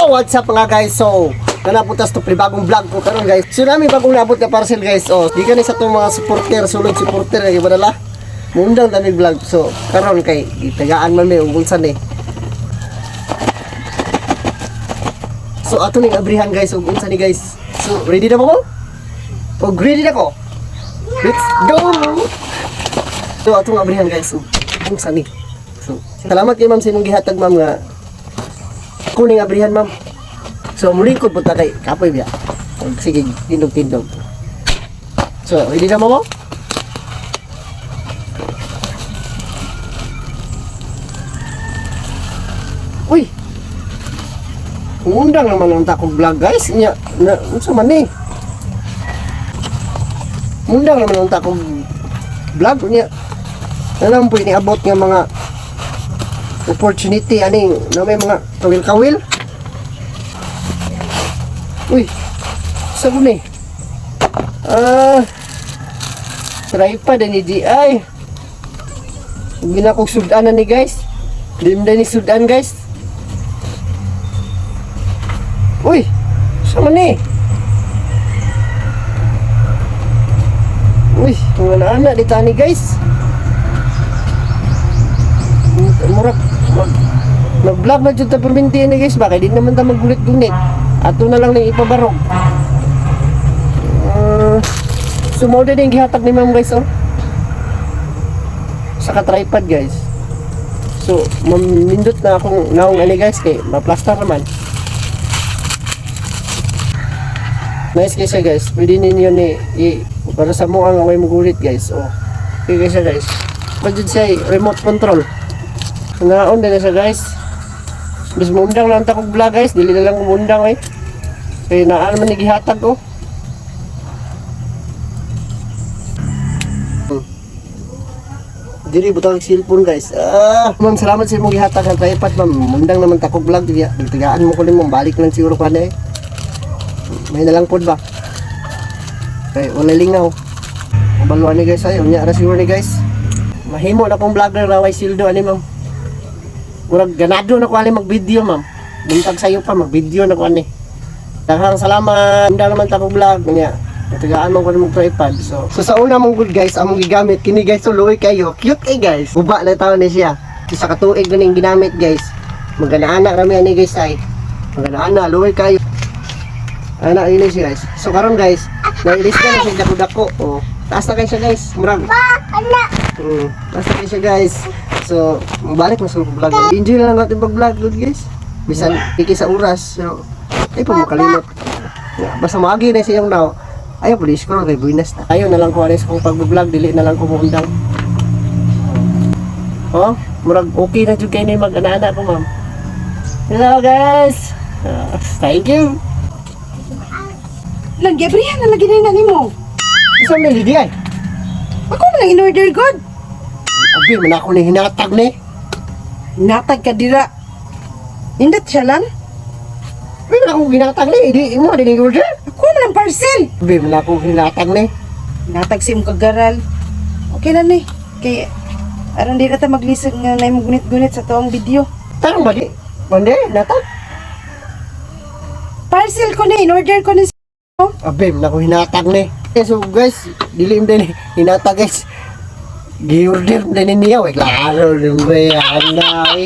So what's up, mga guys? So nanapunta sa bagong vlog ko karon, guys. So nami bagong nabot na parcel, guys. Oh, gikan ni sa itong mga supporter, sulod supporter kay badala. Mundang dami vlog. So karon kay gitagaan man may ug unsa ni. So ato ning abrihan, guys, ug unsa ni, guys. So ready na ba mo? Og ready na ko. Let's go. So atong abrihan, guys, ug unsa ni. So salamat kay ma'am sa imong gihatag, ma'am, nga kuning abrihan, ma'am. So mulingkod punta kay kapoy biya. Og sige, tindog-tindog. So ready na mo? Uy. Undang naman ang takong vlog, guys. Nya, na, unsa man ni? Undang naman ang takong vlog niya. Ano po iniabot nga mga opportunity aning na may mga kawil-kawil. Uy, sa ni? Ah, tripod ni GI. Ginakog sudan na ni, guys. Di mo ni sudan, guys. Uy, sa man ni? Uy, mga anak di tani, guys. Murag mag-vlog na jud ta perminti ni, guys, ba kay di naman ta maggulit-gulit. Ato na lang ning ipabarog. So mao din yung gihatag ni ma'am, guys, oh. Sa ka tripod, guys. So mamindot na akong naong ani, guys, kay maplastar naman. Nice kay siya, guys. Pwede ninyo ni i para sa mo ang way mugulit, guys. Oh. Okay kay siya, guys. Pwede siya remote control. Naon din na siya, guys. Bis mundang lang ta kog vlog, guys, dili na lang mundang eh. Kay naa naman ni gihatag oh. Diri butang cellphone, guys. Ah, ma'am, salamat sa imong gihatag ang tripod, ma'am. Mundang naman ta kog vlog diya. Tagaan mo ko nimo, balik lang siguro ko na eh. May na lang pod ba? Kay wala lingaw. Kabaluan ni, guys, ay unya ra siguro ni, guys. Mahimo na kong vlogger na way sildo ani, ma'am. Murag ganado na ko ani mag-video, ma'am. Buntag sayo pa mag-video na ko ani. Daghang salamat. Unda naman ta kog vlog niya. Tagaan mo ko ng tripod. So sa una mong good, guys, among gigamit kini, guys, tuloy kayo. Cute kay, guys. Guba na taon ni siya. Sa katuig na ning ginamit, guys. Magana-ana rami ani, guys, ay. Magana-ana luoy kayo. Ana ini siya, guys. So karon, guys, nailis na na siya dako-dako. Oh, taas na kayo siya, guys. Murag. Taas na kayo siya, guys. So, balik na sa vlog. Enjoy na lang natin pag-vlog, good, guys. Bisan piki sa oras. So, ay pa mo kalimot. Yeah, basta maagi na siyang now. Ayaw po scroll kay buenas na. Ayaw na lang ko alis kung pag-vlog, dili na lang ko muundang. Oh, murag okay na jud kay ni mag-ana-ana ko, ma'am. Hello, guys. Thank you. Lang, Gabriel, na lagi na nimo. Isa may lidi ay. Ako man lang in-order god. Abi, man ako ni hinatag ni. Natag ka dira. Indot siya lang. Abi, man ako hinatag ni. Di mo din order. Ako man ang parcel. Abi, man ako hinatag ni. Natag si imong kagaral. Okay na ni. Kay aron di na ta maglisod nga na imong gunit-gunit sa tuong video. Tarong ba di? Mande, natag. Parcel ko ni, in-order ko ni. Abi, man ako hinatag ni. Eh, so guys, dili mo din hinatag, guys. Gi-order din niya. Wait, klaro din ba yan na eh.